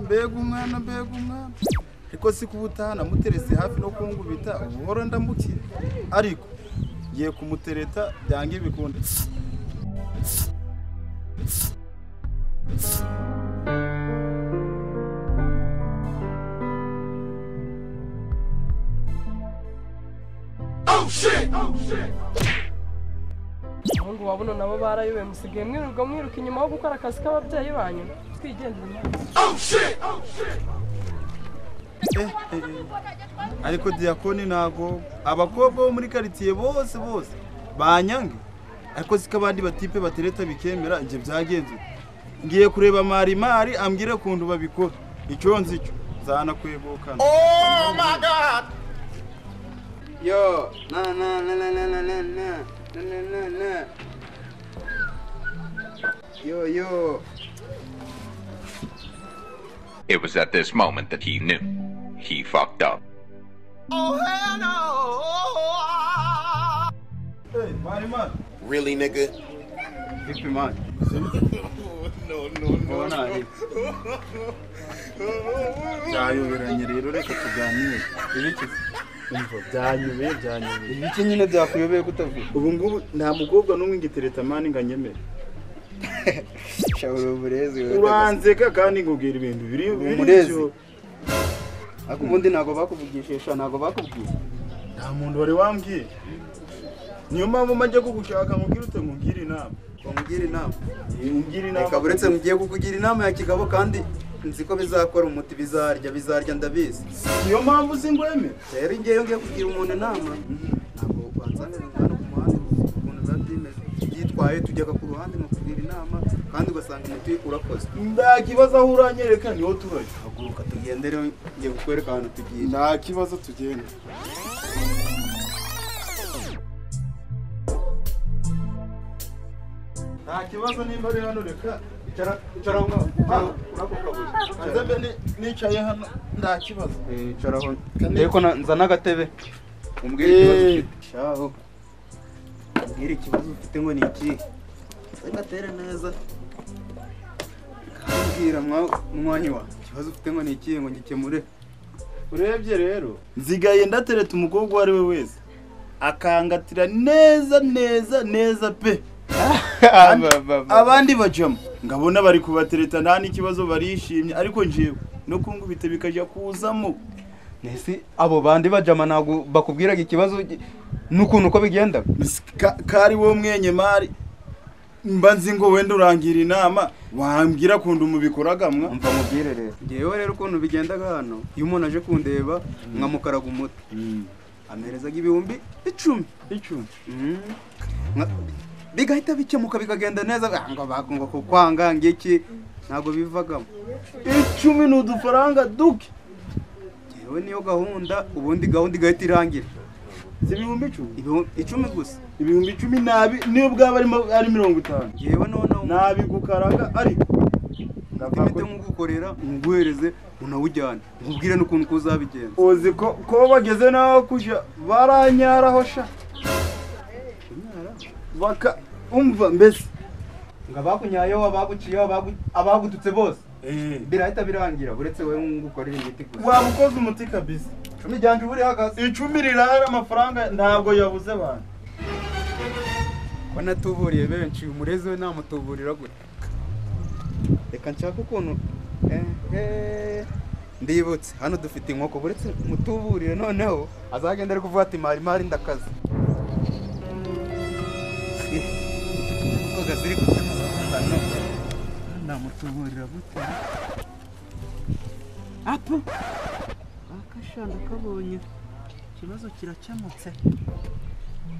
Mbega umwana ariko si kubutana muterese hafi no kungubita ubuhoro ndamukira ariko ngiye kumutereta byange bikunde. Oh shit, oh shit. Abahungu babuno nabo barayobe musigaye mwirirwa mwiruka inyuma yo gukora akazi k'ababyeyi banyu twigendera. Oh shit, oh shit. Ariko Diakoni ntago abakobwa bo muri quartier bose bose banyange ariko sika abandi batipe batereta bikemera nje byagenze ngiye kureba Marimari ambwire kuntu babikora icyo nzi cyo zana kwegukana. Oh my god. Yo na na na na na na na na na na. Yo yo. It was at this moment that he knew. He fucked up. Oh hell no! Hey, Marimari. Really, nigga? Vipi man? No, no, no, no. Byayoberanye rero reka tuganire. Ibiki? Umva byanyobeye byanyobeye. Ibiki nyine byakuyobeye kutavuga? Ubu ngubu nta mukobwa n'umwe ngitereta mani nganyemere. Shawuro burezi uranzeka kandi ngubwira ibintu biri umurezi. Ariko ubundi ntago bakuvugishisha ntago bakubwiye. Nta muntu wari wambwiye. Niyo mpamvu majya kugushaka mubwira ute ngubwira inama. Bamubwira inama. Ngira inama. Reka buretse mugiye kukugira inama ya kigabo kandi nzi ko bizakora umuti bizarya bizarya ndabizi. Niyo mpamvu singweme. Rero ngiye ngiye kugira umuntu inama. Ntabwo banzanira hano ku muhanda ukuntu biba bimeze. Byitwaye tujyaga ku ruhande nkakugira inama kandi ugasanga umuti urakoze. Nta kibazo aho uranyereka niho turajya. Haguruka tugendere ngiye kukwereka ahantu tugiye. Nta kibazo tugende. Nta kibazo nimba ari hano reka icara icara ngaho. Urakokabuye. Nzembe nicaye hano nta kibazo. Icara aho. Ndeko nzana agatebe. Umbwire ikibazo ufite. Shaho. Umbwire ikibazo ufite ngo ni iki? Ngatere neza. Kambwira mwanyi wa. Ikibazo ufite ngo ni iki ngo ngikemure. Urebye rero nzigaye ndatereta umukobwa uwo ari we wese akangatira neza neza neza pe. Abandi bajama ngabona bari kubatereta nta n'ikibazo barishimye ariko njewe no kungubita bikajya kuzamo. Nese abo bandi bajama ntago bakubwiraga ikibazo n'ukuntu uko bigenda. Kari wo mwenye mari mba nzi ngo wenda urangira inama wambwira kuntu mubikoragamwa. Umva mubwire rero ngewe rero ukuntu bigendaga hano iyo umuntu aje kundeba nkamukaraga umuti amerezaga 10,000 icumi bigahita bikemuka bikagenda neza ngo bakunga kukwanga ngiki ntago bivagamo. 10 ni udufaranga duke. Ngewe niyo gahunda ubundi gahunda igahita irangira. Si 10,000? 10,000 gusa. 10,000 nabi niyo bwaba ari 50. Ngewe noneho nabi gukaraga ariko ngafite nkugukorera nguhereze unawujyane nkubwire n'ukuntu kuzabigenza. Uzi ko bageze naho kuja baranyaraho sha. Baka umva mbese ngabakunyayo abaguciye abagututse bose birahita birangira buretse wewe ngukorera imiti gusa. Waba ukoze umuti kabisa. 10 ryanje uburi hagaze. 10 rirahari amafaranga ntabwo yabuze abantu. Ko natuburiye benshi umurezi we namutuburira gute. Reka nshaka ukuntu ndibutse hano dufite inkoko buretse mutuburire noneho azagenda ari kuvuga ati mari mari ndakaze. Inkoko ziri gutana namutuburira gute. Apo Akashanda kabonye ikibazo kirakemutse.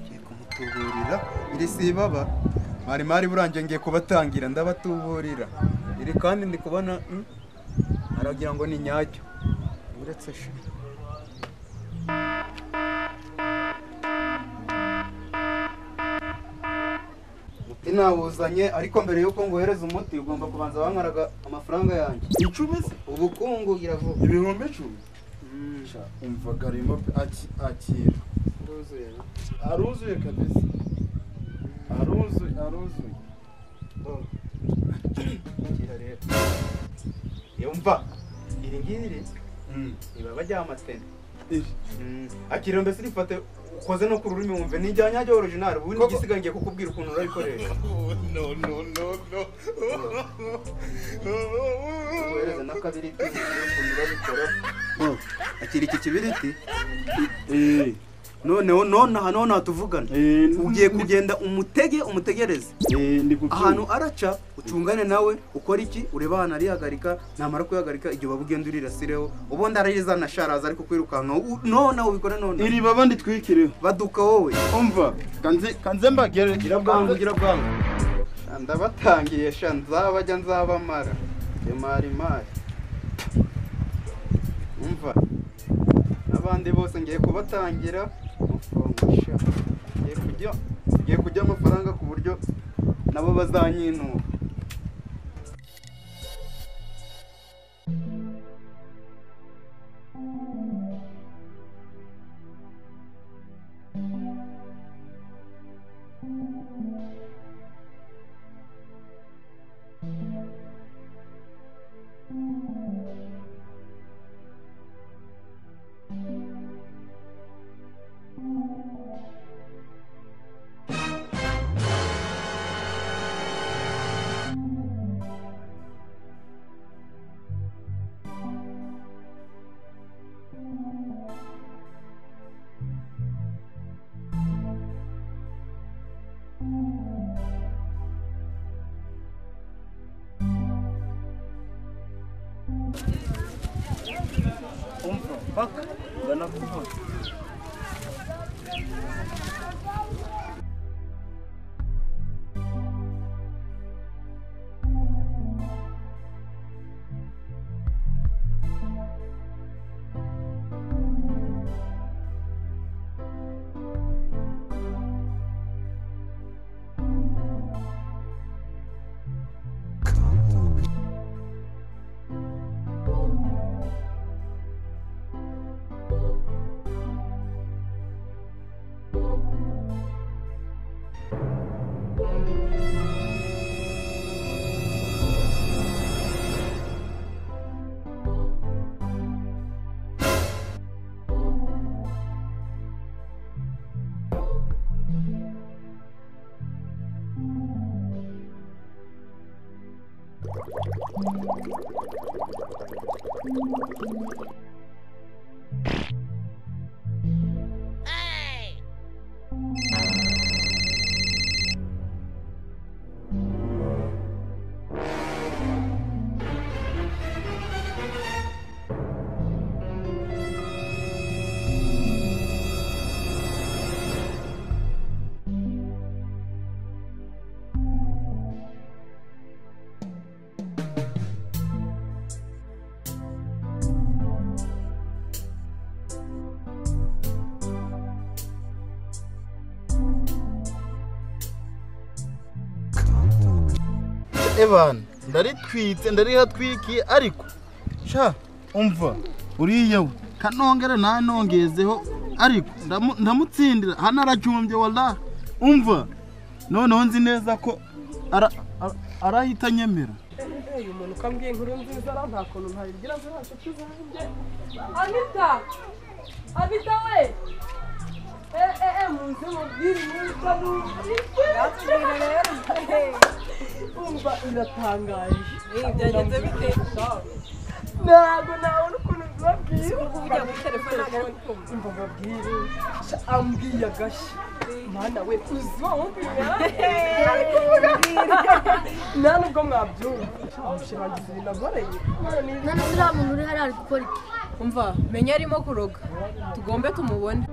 Ngiye kumutuburira iri si ibaba mari mari buranje ngiye kubatangira ndabatuburira iri kandi ndi kubona aragira ngo ni nyacyo uretse she. Umuti nawuzanye ariko mbere yuko ngohereza umuti ugomba kubanza bankaraga amafaranga yanjye. 10 se? Ubukungu iravuga. 10,000? Umva garimo akira. Aruzuye. Aruzuye kabisa. Aruzuye aruzuye. Akira rero. Yumva iri ngiri ibaba ry'amatene. Akira mbese rifate ukoze no ku rurimi wumve ni ijyanya rya original ubundi igisigaye ngiye kukubwira ukuntu urabikoresha. No no no no. Uhereza n'akabiriti ukuntu urabikora. Akira iki kibiriti. Noneho nonaha nonaha tuvugana ugiye kugenda umutege umutegereze ahantu araca ucungane nawe ukora iki ureba ahantu arihagarika namara kuyihagarika igihe waba ugenda urirasireho ubundi ararizana sharaza ariko kwirukanka nonaha ubikora nonaha iri baba nditwikireho baduka wowe umva kanze mbagere gira bwangu gira bwangu ndabatangiye sha nzabajya nzabamara imari mari umva abandi bose ngiye kubatangira amafaranga ngiye kujya amafaranga ku buryo nabo bazanyinuba. Bak, ndanakuvuga. Evan, ndaritwitse ndarihatwikiye ariko sha umva uriya we kanongere nanongezeho ariko ndamutsindira hano aracumbye wallahi umva noneho nzi neza ko arahita nyemera. Uyu muntu ukambwiye inkuru nziza nta kuntu ntayigira ziriya nshuti zanjye. Anita! Anita we! Muze mubwire inkuru Yatubwira rero. Umva iratangaje. Byagenze bite? Ntabwo nabona ukuntu mbibabwira. Kuvugira muri telefone ntabwo ari kumva. Umva mbabwire. Ambwiye agashyi. Mana we uzi wa wundi ari kuvuga. Nta nubwo mwabyumva. Mushimangiza ibintu ankoreye. None se uriya muntu uri hariya ari gukora iki? Umva, menya arimo kuroga. Tugombe tumubone.